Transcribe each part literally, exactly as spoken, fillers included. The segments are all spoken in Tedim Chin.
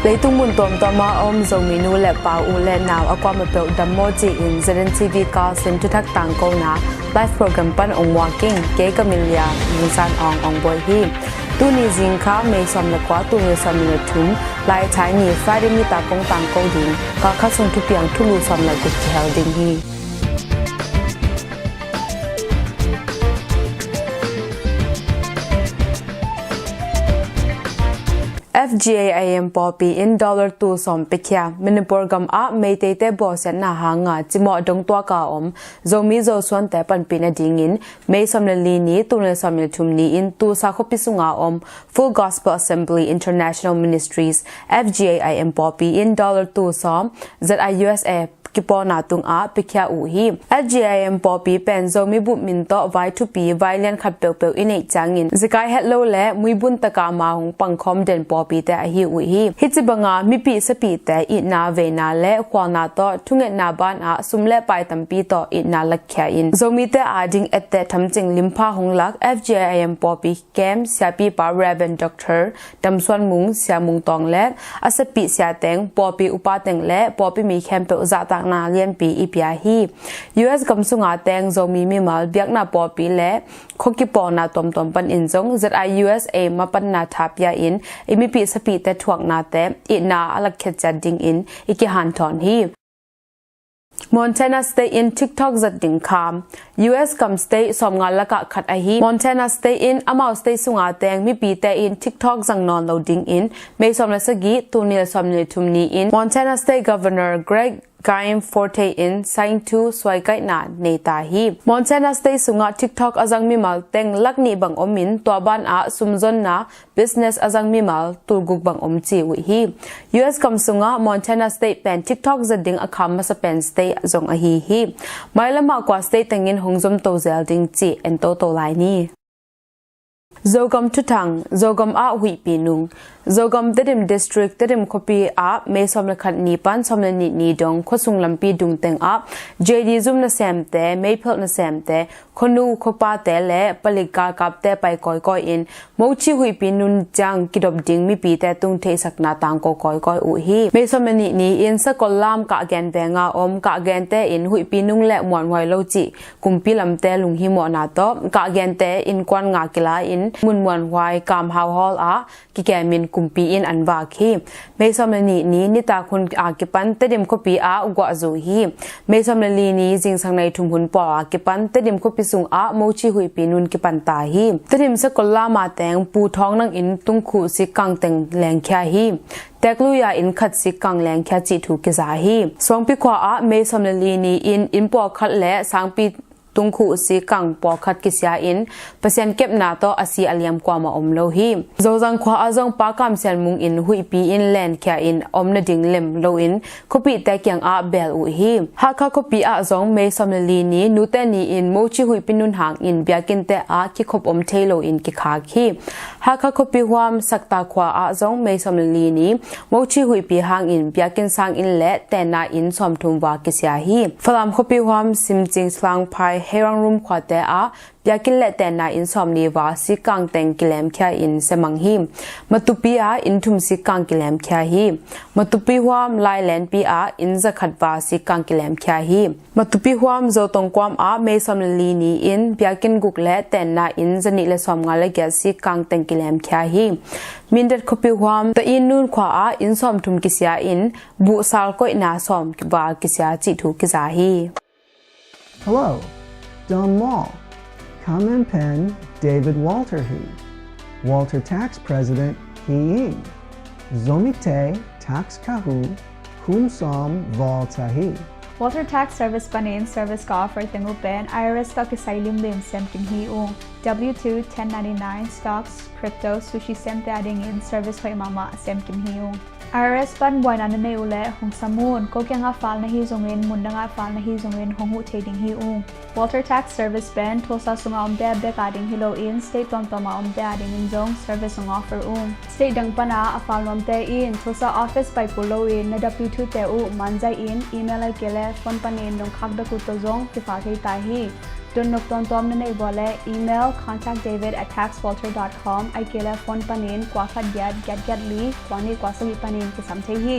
Leitung mun tuamtuam a om Zomi nu le pa, u le nau a kuamah peuh dam maw ci-in Z N T V Kachin thuthak tangkona live program pan ong muak ing. Kei ka min Lia Mungsan Aung Aung Bawi hi. Tuni zingkha May sawm le kua, tul nih sawm le thum, Laithai ni, Friday nitak kong tangko ding. Kalkhat sung thupiang thulu sawm le guk kihel ding hi. F G A I M pawlpi in dollar tul sawm piakhia. Manipur gam ah Meiteite bawlsiatna hanga cimawh dongtuak a om Zomi Zosuante panpih nadingin May sawm le li ni, tul nih sawm le thum ni-in Tulsa khuapi sunga om Full Gospel Assembly International Ministries, F G A I M pawlpi in dollar tul sawm, Z I U S A kipawlna tungah piakhia uh hi. F G A I M pawlpi pen Zomi bup min tawh vai thupi, vai lian khat peuhpeuh i neih ciangin zekai het lo le muibun taka ma hong pangkhawm den pawlpite ahi uh hi. Hih ci banga mipih sapihte itna veina le khualna tawh thungetna banah sum le pai tampi tawh itna lakkhia in Zomite ading etteh thamcing limpha hong lak F G A I M pawlpi kem siapipa Reverend Doctor Dam Suan Mung, Sia Mung Tawng le a sepih siateng, pawlpi upa teng le pawlpi mi khempeuh zahtakna lianpi i pia hi. U S gam sunga teng Zomi mimal biakna pawlpi le khua kipawlna tuamtuam panin zong Z I U S A mapanna thapia in i mipih sapihte thuaknate itna a lakkhiat ciat dingin i kihanthawn hi. Montana State in TikTok zat ding kham. U S gam state sawmnga lakah khat ahi Montana State in amau state sunga teng mipite in TikTok zang nawn lo dingin May sawm le sagih, tul nih le sawm le thum ni-in Montana State Governor Greg Gianforte in sign thu suaikaihna nei ta hi. Montana State sungah TikTok a zang mimal teng lak nih bang omin tua banah sumzonna business a zang mimal tulguk bang om ci uh hi. U S gam sungah Montana State pen TikTok zat ding a kham masa pen state zong ahi hi. Mailamah kua state tengin hong zomto zel ding cih en toto lai ni. Zogam thuthang, Zogam ah huihpi nung. Zogam Tedim District, Tedim khuapi ah May sawm le khat ni pan sawm le nih ni dong khuasung lampi dung tengah J D zum nasemte, meiphelh nasemte, khuanu khuapate le palik galkapte pai kawikawi in mochi huihpi nun ciang kidop ding mipite tung theihsakna tangko kawikawi uh hi. May sawm le nih ni-in Sakollam Kahgen venga om Kahgente in huihpi nung le muanhuai lo cih kumpi lamte lunghimawhna tawh Kahgente innkuan nga kila in mun muanhuai Kam Hau Hall ah kikemin kumpi in an vak hi. May sawm le nih ni nitak hun a kipan Tedim khuapi ah guahzu hi. May sawm le li ni zingsang nai thum hun pawl a kipan Tedim khuapi sungah mochi huihpi nun kipan ta hi. Tedim Sakollam a teng Pu Thawng Nang in tungkhuh sikkang teng lengkhia hi. Tekluya inn khat sikkang lengkhia cih thu kiza hi. Suangpi khua ah May sawm le li ni-in inn pawlkhat le sangpi tungkhuh sikkang pawlkhat kisia in Pasian kepna tawh a si a liam kuamah om lo hi. Zozang khua ah zong Pa Kam Sian Mung in huihpi in lenkhia in om nading lem loin khuapite kiangah bel uh hi. Hakha khuapi ah zong May sawm le li ni nute ni-in mochi huihpi nun hangin biakinnte ah kikhop om thei loin kikhak hi. Hakha khuapi huam Sakta khua ah zong May sawm le li ni mochi huihpi hangin biakinn sanginn le tenna inn sawmthum va kisia hi. Falam khuapi huam Simcing, Slangphai, Heirang Rum khuate ah biakinn le tenna inn sawmli va sikkang teng kilemkhia in semang hi. Matupi ah inn thum sikkang kilemkhia hi. Matupi huam Lailenpi ah inn zakhat va sikkang kilemkhia hi. Matupi huam Zotong kuam ah May sawm le li ni-in biakinn guk le tenna inn zanih le sawmnga le giat sikkang teng kilemkhia hi. Mindat khuapi huam Tainun khua ah inn sawmthum kisia in buhsal koihna sawm va kisia cih thu kiza hi. Hello, Dom Mall. Kamen pen David Walter hi. Walter Tax President hi ing. Zomite tax kahu kum sawm volta hi. Walter Tax Service panin service ka offer teng uh pen I R S tawh kisai limlim sem kim hi ung. W two, ten ninety-nine, stocks, crypto, sushi semte adingin service hoih mahmah sem kim hi ung. I R S pan buaina na nei uh leh hong sam un. Ko kiangah file na hi zongin, mundangah file na hi zongin hong huh thei ding hi ung. Walter Tax Service pen Tulsa sungah omte bek ading hi loin state tuamtuam ah omte adingin zong service hong offer ung. State dang pana a file nuamte in Tulsa office pai kul loin na W two te uh manzai in, email ahih kei leh phone panin dong khak dak uh tawh zong kifile thei ta hi. Dotnop tuamtuam na neih vua leh email contact david at tax walter dot com, ahih kei leh phone panin kua khat giat giat giat li kua nih kua sagih panin kisam thei hi.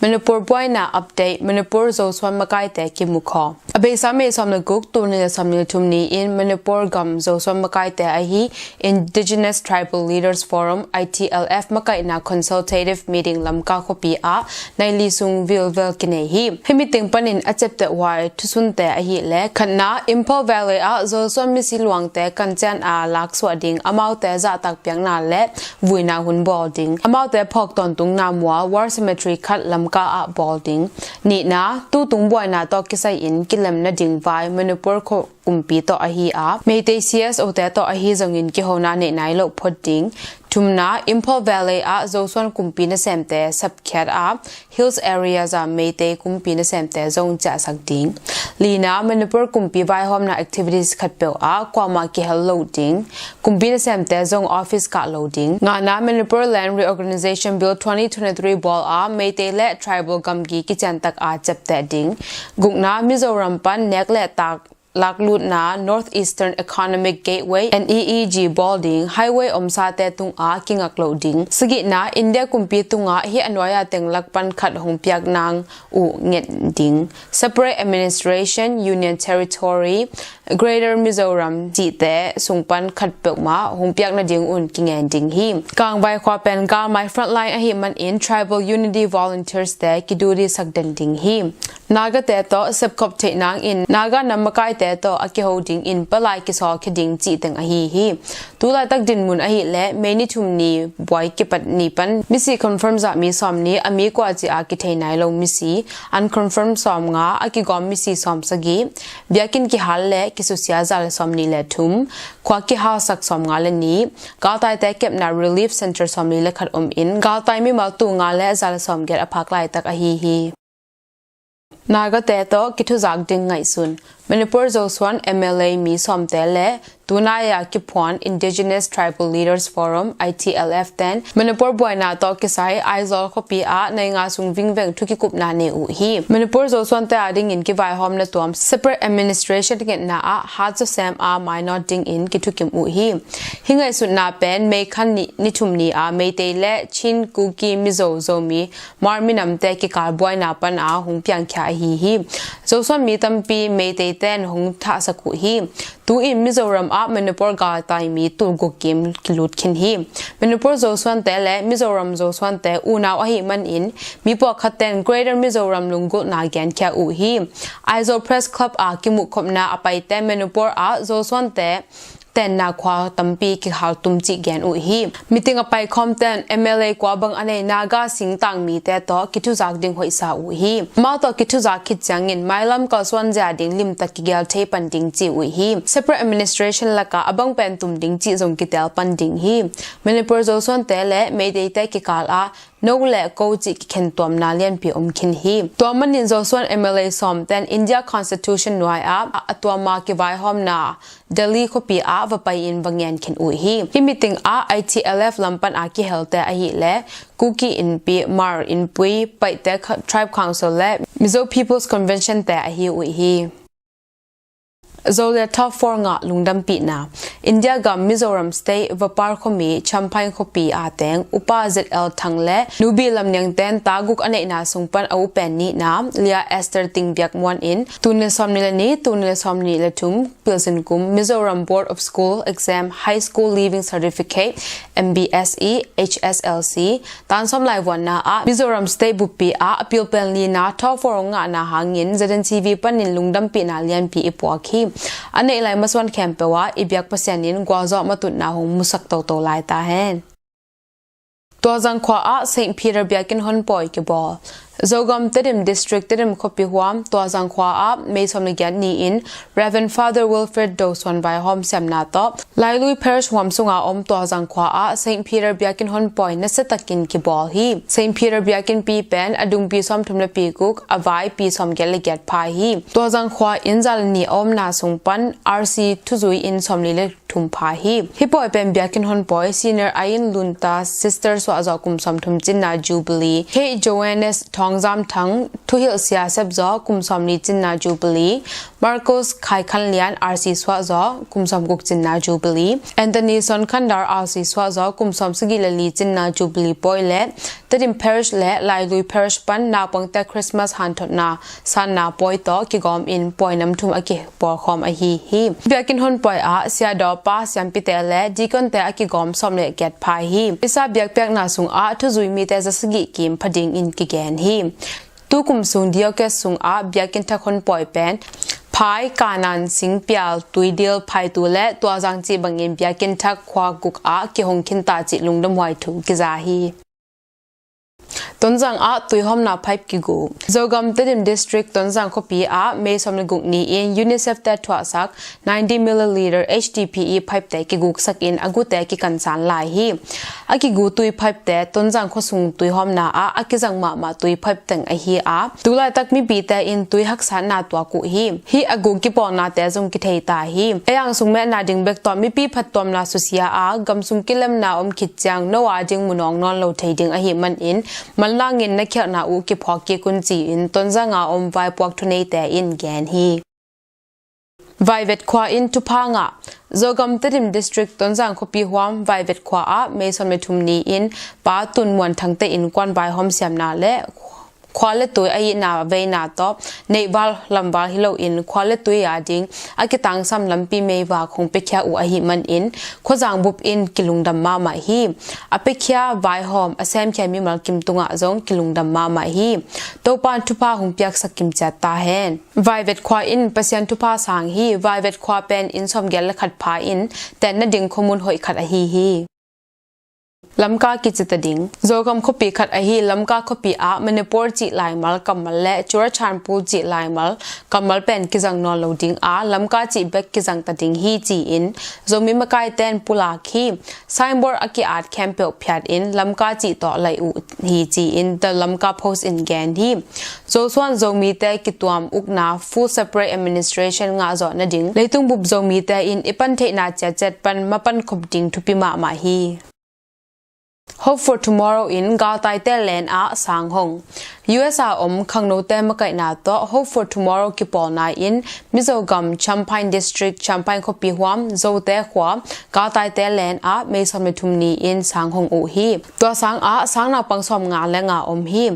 Manipur buaina update. Manipur Zosuan makaite kimukhawm. A beisa May sawm le guk, tul nih le sawmnih le thum ni-in Manipur gam Zosuan makaite ahi Indigenous Tribal Leaders Forum, I T L F, makaihna consultative meeting Lamka khuapi ah nai li sung vilvel kinei hi. Hih meeting panin a ciaptehhuai thusunte ahih leh, khatna, Imphal Valley ah Zosuan misi luangte kancian a laksuah ding, amaute zahtak piakna le vuina hun bawl ding, amaute phawk tawntungna mual war cemetery khat Lamka ah bawl ding. Nihna, tutung buaina tawh kisai-in kilem nading vai Manipur kho- kumpi tawh ahi a, Meitei C S O te tawh ahi zongin kihona neih nai loh phot ding. Thumna, Imphal Valley ah Zosuan kumpi nasemte sapkhiat a, hills areas ah Meitei kumpi nasemte zong ciahsak ding. Lina, Manipur kumpi vaihawmna activities khatpeuh ah kuamah kihel lo ding. Kumpi nasemte zong office kah lo ding. Ngana, Manipur Land Reorganization Bill twenty twenty-three bawl a, Meitei le tribal gamgi kiciantak a ciapteh ding. Gukna, Mizoram pan nek le tak laklutna North Eastern Economic Gateway, N E E G, bawl ding, highway omsate tungah kingak loh ding. Sagihna, India kumpi tungah hih a nuai-a teng lak pan khat hong piak nang uh nget ding. Separate Administration, Union Territory, Greater Mizoram cihte sung pan khat peuhmah hong piak nading un kingen ding hi. Kangvai khua pen galmai frontline ahih manin Tribal Unity Volunteers te kiduty sak den ding hi. Nagate tawh sepkhop theih nangin Naga nam makaite tawh a kiho dingin palai kisawlkhia ding cih teng ahi hi. Tulaitak dinmun ahih leh May ni thum ni buai kipat ni pan misi confirm zah mi sawmnih, a mi kua cih a kithei nai lo misi unconfirm sawmnga, a kigawm misi sawmsagih, biakinn kihal le kisusia za le sawmnih le thum, khua kihalsak sawmnga le nih, galtaite kepna relief center sawmli le khat om in galtai mimal tul nga le za le sawmgiat a phak laitak ahi hi. Nagate tawh kithuzak ding ngaihsun. Manipur Zosuan M L A mi sawmte le tunai-a kiphuan Indigenous Tribal Leaders Forum, I T L F ten Manipur buaina tawh kisai Aizawl khuapi ah nai nga sung vingveng thu kikupna nei uh hi. Manipur Zosuante a dingin kivaihawmna tuam separate administration ngetna ah hat zawsem a mainawt dingin kithukim uh hi. Hih ngaihsutna pen May kha ni, ni thum ni a Meitei le Chin, Kuki, Mizo, Zomi, Hmar minamte kikal buaina pan a hong piangkhia ahi hi. Zosuan mi tampi Meitei ten hong thahsak uh hi. Tu-in Mizoram ah Manipur galtai mi tul guk kim kilut khin hi. Manipur Zosuante le Mizoram Zosuante unau ahih manin mi pawlkhat ten Greater Mizoram lunggulhna genkhia uh hi. Aizawl Press Club a kimuhkhopna a paite Manipur ah Zosuante tenna khua tampi kihal tum cih gen uh hi. Meeting a paikhawm ten M L A kua bang a nei Naga singtang mite tawh kithuzak ding hoihsa uh hi. Amau tawh kithuzak khit ciangin mailam kalsuan zia ding limtak kigel thei pan ding ci uh hi. Separate administration lakah a bang pen tum ding cih zong kitel pan ding hi. Manipur Zosuante le Meiteite kikal ah no le ko cih kikhen tuamna lianpi om khin hi. Tua manin Zosuan M L A sawm ten India Constitution nuai ah a tuama kivaihawmna Delhi khuapi ah va pai-in va ngen khin uh hi. Hih meeting ah I T L F lam pan a kihelte ahih leh Kuki Inpi, Hmar Inpui, Paite Kha-, Tribe Council le Mizo People's Convention te ahi uh hi. Zo le Top Four ngah lungdampihna. India gam Mizoram State Vapar khuami Champhai khuapi a teng Upa Z L Thang le Nubi Lamniang ten ta guk a neihna sung pan a upen nihna Lia Esther Ting Biak Muan in tul nih le sawmnih le nih, tul nih le sawmnih le thum pilzin kum Mizoram Board of School Exam High School Leaving Certificate, M B S E, H S L C, tan sawm lai vuanna ah Mizoram State buppi ah a pilpen lina Top Four hong ngahna hangin Z N T V panin lungdampihna lianpi i puak hi. A neih lai masuan khempeuh ah i biak Pasian in gualzawh matutna hong musak toto lai ta hen. Tuazang khua ah Saint Peter biakinn honpawi kibawl. Zogam Tedim District Tedim khuapi huam Tuazang khua ah May sawmlegiat ni-in Reverend Father Wilfred Do Suan vaihawm siamna tawh Lailui Parish huam sunga om Tuazang khua ah Saint Peter biakinn honpawi nasiatakin kibawl hi. Saint Peter biakinn pi pen a dungpi sawmthum le pi guk, a vai pi sawmgiat le giat pha hi. Tuazang khua in za le nih a omna sung pan R C thuzui in sawmli le thum pha hi. Hih pawi pen biakinn honpawi Senior Ain Lunta Sister suahzawh kum sawmthum cinna Jubilee, Kate Joannes Thawngzam Thang thuhilh sia sepzawh kum sawmli cinna Jubilee, Marcos Khai Khan Lian R C suahzaw kum sawm guk cinna Jubilee, Anthony Son Khan Dar R C suahzaw kum sawm sagih le li cinna Jubilee pawi le Tedim Parish le Lailui Parish pan naupangte Christmas hanthotna sanna pawi tawh kigawm in pawi nam thum a kipawlkhawm ahi hi. Biakinn honpawi ah siadawpa siampite le deaconte a kigawm sawm le giat pha hi. Misa biakpiakna sungah thuzui mite za sagih kim pha dingin kigen hi. Tukum sung diocese sungah biakinn thak honpawi pen Phai, Kanan, Singpial, Tuidil, Phaitu le Tuazang cih bangin biakinn thak khua guk ah kihong khinta cih lungdamhuai thu kiza hi. Tonzang ah tuihawmna pipe kiguk. Zogam Tedim District Tonzang khuapi ah May sawm le guk ni-in UNICEF te thuahsak ninety milliliter H D P E pipe te kiguksak in a gute kikansan lai hi. A kigu tui pipe te Tonzang khuasung tuihawmna ah a kizang mahmah tui pipe teng ahi a, tulaitak mipite in tui haksatna tuak uh hi. Hih a guk kipawlnate zong kithei ta hi. Ei ang sung mehna ding bek tawh mipi phattuamna susia a, gam sung kilemna om khit ciang no a ding mu nawng nawn lo thei ding ahih manin, manlangin na khialhna uh kiphawk kik un ci-in Tonzang a om vaipuak thuneite in gen hi. Vaivet khua in thupha ngah. Zogam Tedim District Tonzang khuapi huam Vaivet khua ah May sawm le thum ni-in Pa Tun Muan Thangte in kuan vaihawm siamna le khua le tui a itna veina tawh neihval lamval hi loin khua le tui a ding a kitangsam lampi meivak hong piakhia uh ahih manin khuazang bup in kilungdam mahmah hi. A piakhia vaihawm a semkhia mimal kim tungah zong kilungdam mahmah hi. Topan thupha hong piaksak kimciat ta hen. Vaivet khua in Pasian thupha sang hi. Vaivet khua pen inn sawmgiat le khat pha in tenna ding khuamun hoih khat ahi hi. Lamka kicita ding. Zogam khuapi khat ahi Lamka khuapi ah Manipur cih laimal kammal le Churachandpur cih laimal kammal pen kizang nawn lo ding a, Lamka cih bek kizang ta ding hi ci-in Zomi makaite in pulak hi. Signboard a ki-at khempeuh phiat in Lamka cih tawh laih uh hi ci-in The Lamka Post in gen hi. Zosuan Zomite kituam ukna Full Separate Administration ngahzawh nading leitung bup Zomite in i pan theihna ciatciat pan mapan khop ding thupi mahmah hi. Hope for Tomorrow in galtaite len ah sang hong. U S a om khangnote makaihna tawh Hope for Tomorrow kipawlna in Mizogam Champhai District, Champhai khuapi huam Zote khua galtaite len ah May sawm le thum ni-in sang hong uh hi. Tua sang ah sang naupang sawmnga le nga om hi.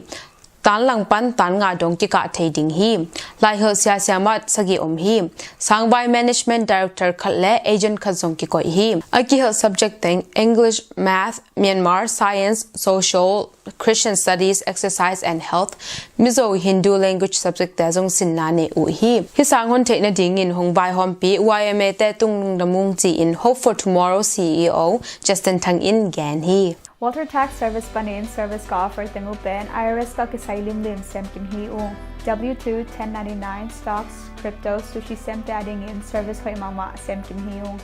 Tanlang pan tan nga dong kikah thei ding hi. Laihilh sia siamat sagih om hi. Sangvai Management Director khat le agent khat zong kikoih hi. A kihilh subject teng English, Math, Myanmar, Science, Social, Christian Studies, Exercise and Health, Mizo, Hindu language subject te zong sinna nei uh hi. Hih sang hon theih nadingin hong vaihawmpi Y M A te tung lungdam ung ci-in Hope for Tomorrow C E O Justin Thang in gen hi. Walter Tax Service panin service ka offer teng uh pen I R S ka kisai limlim sem kim hi ung. W two, ten ninety-nine, stocks, crypto, sushi semte adingin service hoih mahmah sem kim hi ung.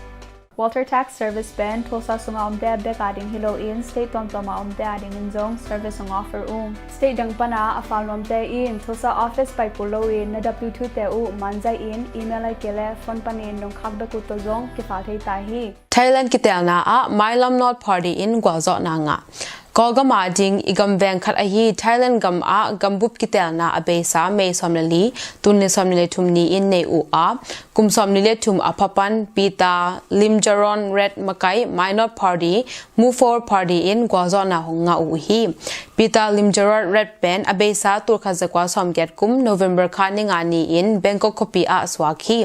Walter Tax Service pen Tulsa sunga omte bek ading hi loin state tuamtuama omte adingin zong service hong offer ung. State dang pana a fal nuamte in Tulsa office pai kul loin na W two te uh manzai in email ai kei le phone panin nong khak bek uh tawh zong kifal thei ta hi. Thailand kitelna ah Mailam North Party in gualzawhna ngah. Kawlgam a ding i gamveng khat ahi Thailand gam ah gambup kitelna a beisa May sawm le li, tul nih sawm nih le thum ni-in nei uh a, kum sawm nih le thum a phapan Pita Limjaroenrat makai Mai North Party, Move Forward Party in gualzawhna hong ngah uh hi. Pita Limjaroenrat pen a beisa tul khat zakua sawmgiat kum November kha ni nga ni-in Bangkok khuapi ah suak hi.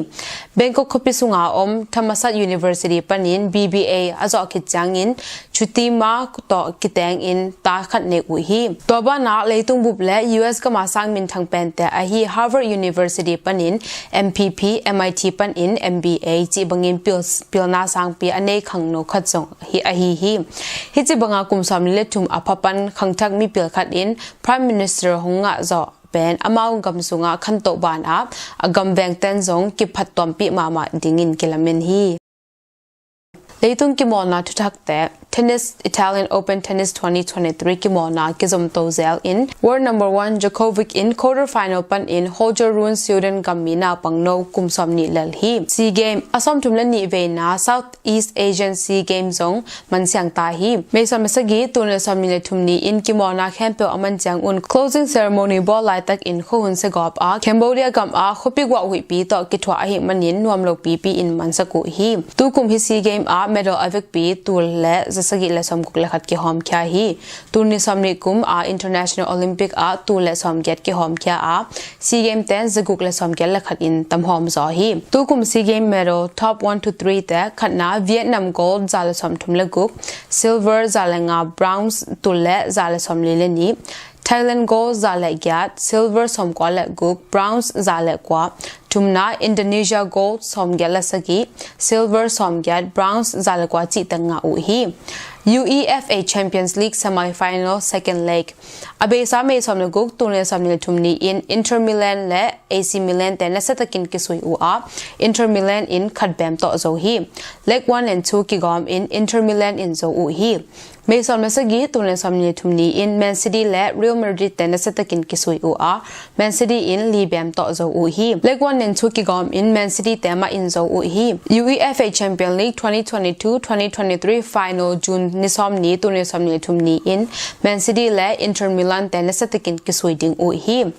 Bangkok khuapi sunga om Thammasat University panin B B A a zawh khit ciangin chuti ma tawh kitengin ta khat nei uh hi. Tua banah leitung bup le U S gama sang minthang pente ahi Harvard University panin M P P, M I T panin M B A cih bangin pil, pilna sangpi a nei khangno khat zong hi ahi hi. Hih ci banga kum sawm nih le thum a phapan khangthak mipil khat in Prime Minister hong ngah zawh pen amau gam sungah khantoh banah a gam vengten zong kiphattuampih mahmah dingin kilamen hi. Leitung kimawlna thuthakte. Tennis, Italian Open Tennis twenty twenty-three kimawlna kizomto zel in world number one Djokovic in quarter final pan in Holger Rune Sweden gam mi naupang no kum sawmnih lel hi. Sea Game a sawmthum le nih veina South East Asian Sea Games zong mansiang ta hi. May sawm le sagih, tul nih le sawmnih le thum ni-in kimawlna khempeuh a man ciangun closing ceremony bawl laitakin khuahun segawp a Cambodia gam a khuapi guah huihpi tawh kithuah ahih manin nuam lo pipi in mansak uh hi. Tukum hih Sea Game ah medal a vekpi tul le za sagih le sawmguk le khat kihawmkhia hi. Tul nih sawmnih kum a International Olympic ah tul le sawmgiat kihawmkhia a, Sea Game ten zaguk le sawmgiat le khat in tamhawm zaw hi. Tukum Sea Game medal top one to three te, khatna Vietnam gold za le sawmthum le guk, silver za le nga, bronze tul le za le sawmli le nih, Thailand gold za le giat, silver sawmkua le guk, bronze za le kua, thumna Indonesia gold sawmgiat le sagih, silver sawmgiat, bronze za le kua cihte ngah uh hi. UEFA Champions League semi-final second leg. A beisa May sawm le guk, tul nih le sawmnih le thum ni-in Inter Milan le A C Milan te nasiatakin kisui uh a, Inter Milan in khat bem tawh zo hi. Leg one and two kigawm in Inter Milan in zo uh hi. May sawm le sagih, tul nih le sawmnih le thum ni-in Man City le Real Madrid te nasiatakin kisui uh a, Man City in li bem tawh zo uh hi. Leg one and two kigawm in Man City te mah in zo uh hi. UEFA Champion League twenty twenty-two twenty twenty-three final June ni sawm ni, tul nih le sawmnih le thum ni-in Man City le Inter Milan te nasiatakin kisui ding uh hi.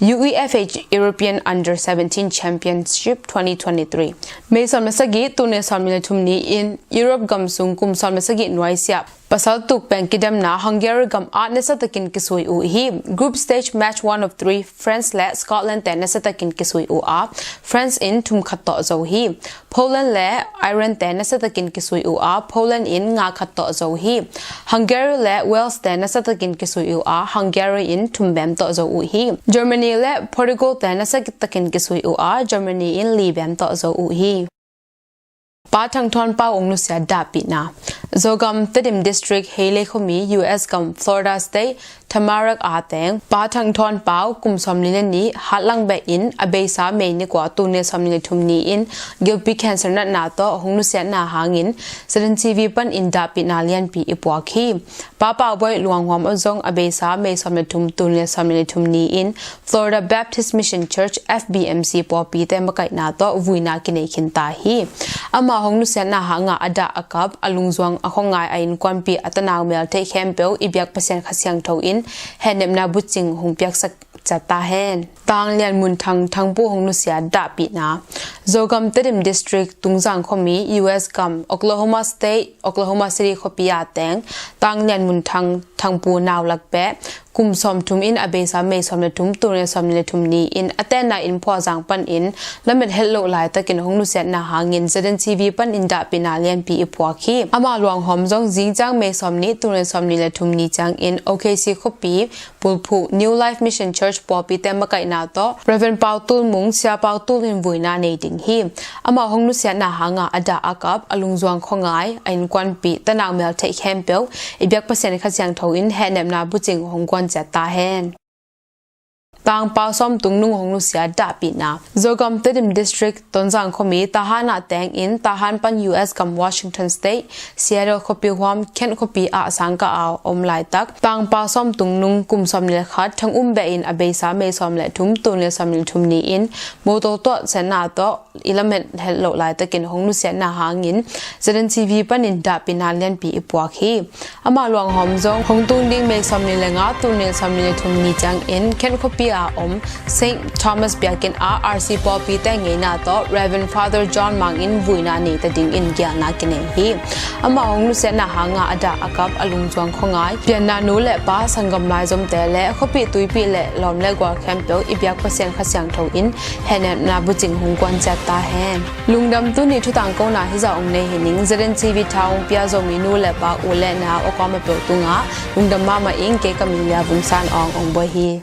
UEFA European Under seventeen Championship twenty twenty-three. May sawm le sagih, tul nih le sawmnih le thum ni-in Europe gam sung kum sawm le sagih nuaisiah pasal tuk peng kidemna Hungary gam ah nasiatakin kisui uh hi. Group stage match one of three, France le Scotland te nasiatakin kisui uh a, France in thum khat tawh zo hi. Poland le Ireland te nasiatakin kisui uh a, Poland in nga khat tawh zo hi. Hungary le Wales te nasiatakin kisui uh a, Hungary in thum bem tawh zo uh hi. Germany le Portugal te nasiatakin kisui uh a, Germany in li bem tawh zo uh hi. Pa Thang Thawn Pau hong nusiat dahpihna. Zogam Tedim District, Heilei khuami, U S gam Florida State, Tamarac a teng Pa Thang Thawn Pau kum sawmli le nih, hatlang beh in a beisa May ni kua, tul nih le sawmli le thum ni-in gilpi cancer natna tawh hong nusiatna hangin Z N T V panin dahpihna lianpi i puak hi. Pa Pau Bawi Luang Huam aw zong a beisa May sawm le thum, tul nih le sawmli le thum ni-in Florida Baptist Mission Church, F B M C pawlpite makaihna tawh vuina kinei khinta hi. Ama hong nusiatna hanga a dah a kap, a lungzuang a khuangai, a innkuanpih, a tanau mel theih khempeuh i biak Pasian Kha Siangtho in hehnepna bucing hong piaksak ciat ta hen. Tang Lian Mun Thang Thangpu hong nusiat dahpihna. Zogam Tedim District, Tungzang khuami, U S gam Oklahoma State, Oklahoma City khuapi a teng Tang Lian Mun Thang Thangpu naulak beh kum sawmthum in a beisa May sawm le thum, tul nih le sawmli le thum ni-in a tenna inn phuahzang panin lamet het loh laitakin hong nusiatna hangin Z N T V panin dahpihna lianpi i puak hi. Ama luanghawm zong zingciang May sawm ni, tul nih le sawmli le thum ni ciangin O K C khuapi Pulphuh New Life Mission Church pawlpite makaihna tawh Rev. Pau Tul Mung, Sia Pau Tul in vuina nei ding hi. Amah hong nusiatna hanga a dah a kap, a lungzuang khuangai, a innkuanpih, tanau mel theih khempeuh i biak Pasian Kha Siangtho in hehnepna bucing hong guan ciat ta hen. Tang Pau Sawm Tung Nung hong nusiat dahpihna. Zogam Tedim District, Tonzang khuami, Tahan ah tengin Tahan pan U S gam Washington State, Seattle khuapi huam Kent khuapi ah sangkah a om laitak Tang Pau Sawm Tung Nung kum sawmnih le khat, thang um beh in a beisa May sawm le thum, tul nih le sawmnih le thum ni-in motor tuahsiatna tawh i lamet het loh laitakin hong nusiatna hangin Z N T V panin dahpihna lianpi i puak hi. Amah luanghawm zong hong tung ding May sawmnih le nga, tul nih le sawmnih le thum ni ciangin Kent khuapi a om Saint Thomas biakinn ah R C pawlpite ngeina tawh Rev. Father John Mang in vuina neita dingin geelna kinei hi. Amah hong nusiatna hanga a dah a kap, a lungzuang khuangai, pianna nu le pa, sanggam laizomte le khuapi tuipi le lawm le gual khempeuh i biak Pasian Kha Siangtho in hehnepna bucing hong guan ciat ta hen. Lungdam. Tuni thutang kona hizah hong nei hi ning. Z N T V tha hong pia Zomi nu le pa, u le nau a kawm a peuh tungah lungdam mahmah ing. Kei ka min Lia Vung San Aung Aung Bawi hi.